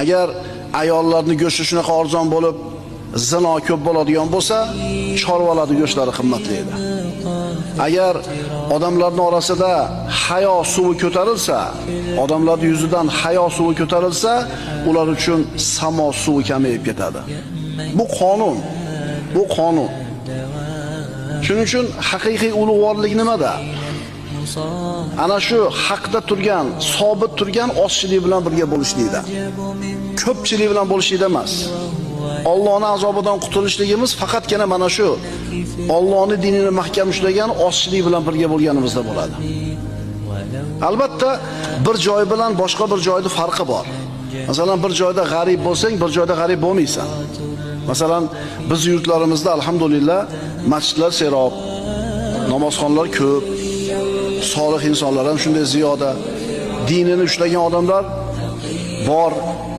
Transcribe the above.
Agar ayollarning go'shti shunaqa arzon bo'lib, zino ko'p bo'ladigan bo'lsa, chorvalarning go'shtlari qimmatlaydi. Agar odamlarning orasida hayo suvi ko'tarilsa, odamlarning yuzidan hayo suvi ko'tarilsa, ular uchun samo suvi kamayib ketadi. Bu qonun. Bu qonun. Shuning uchun haqiqiy ulug'vorlik nimada? Ana shu haqda turgan, sobit turgan ozchilik bilan birga bo'lishlikda. Ko'pchilik bilan bo'lishlikda emas. Allohning azobidan qutulishligimiz faqatgina mana shu Allohning dinini mahkam ushlagan ozchilik bilan birga bo'lganimizda bo'ladi. Albatta, bir joy bilan boshqa bir joyda farqi bor. Masalan, bir joyda g'arib bo'lsang, bir joyda g'arib bo'lmaysan. Masalan, biz yurtlarimizda alhamdulillah masjidlar serob, namozxonlar ko'p, solih insonlar ham shunday ziyoda, dinini ushlagan odamlar bor.